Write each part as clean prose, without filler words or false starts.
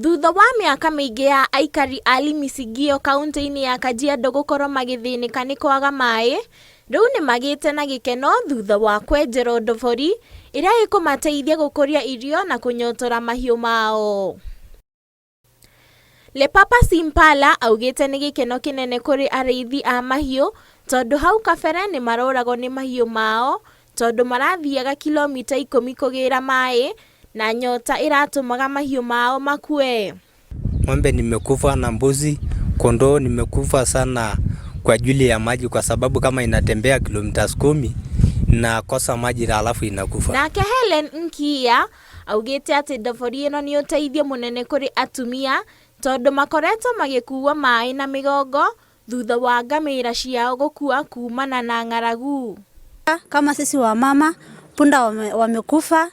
Thutha wa mĩaka mĩingĩ ya aikari a Limisigio kaunti-inĩ ya Kajiado gũkorwo magĩthĩnĩka nĩ kwaga maĩ, rĩu nĩ magĩte na gĩkeno thutha wa kwenjerwo ndobori ĩrĩa ĩkũmateithia gũkũria irio na kũnyotora mahiũ mao. Lepapa Simpala augĩte nĩ gĩkeno kĩnene kũrĩ arĩithi a mahiũ tondũ hau kabere nĩ maroragwo nĩ mahiũ mao tondũ marathiaga kilomita 10 kũgĩra maĩ na nyota ĩratũmaga mahiũ mao makue. Ng'ombe nimekufa na mbuzi, kondoo nimekufa sana kwa ajili ya maji, kwa sababu kama inatembea kilomita 10 inakosa maji alafu inakufa. Nake Helen Nkia augĩte atĩ ndobori ĩno nĩ ũteithio mũnene kũrĩ atumia tondũ makoretwo magĩkua maĩ na mĩgongo thutha wa ngamĩra ciao gũkua kumana na ng'aragu. Kama sisi wamama punda wamekufa,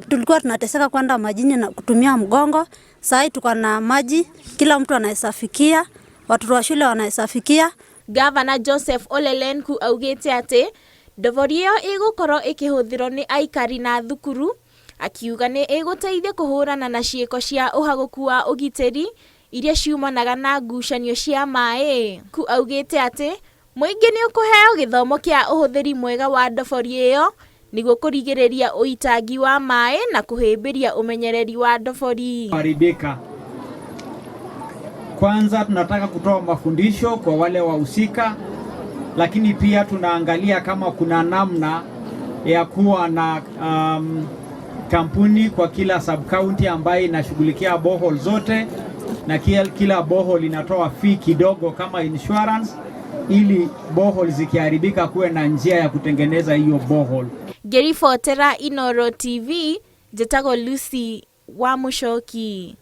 tulikuwa tunateseka kwenda majini na kutumia mgongo. Sasa tuko na maji, kila mtu anaweza fikia, watoto wa shule wanaweza fikia. Gavana Joseph Ole Lenku augĩte atĩ ndobori ĩyo ĩgũkorwo ĩkĩhũthĩrwo nĩ aikari na thukuru, akiuga nĩ ĩgũteithia kũhũrana na ciĩko cia ũhagũku wa ũgitĩri iria ciumanaga na ngucanio cia maĩ. Ku augĩte atĩ mũingĩ nĩ ũkũheo gĩthomo kĩa ũhũthĩri mwega wa ndobori ĩyo nĩguo kũrigĩrĩria ũitangi wa maĩ na kũhĩmbĩria ũmenyereri wa ndobori. Haribika. Kwanza tunataka kutoa mafundisho kwa wale wahusika, lakini pia tunaangalia kama kuna namna ya kuwa na kampuni kwa kila sub county ambayo inashughulikia borehole zote, na kila borehole inatoa fee kidogo kama insurance, ili borehole zikiharibika kuwe na njia ya kutengeneza hiyo borehole. Ngĩribotera Inooro TV, njĩtagwo Lucy wa Mũchoki.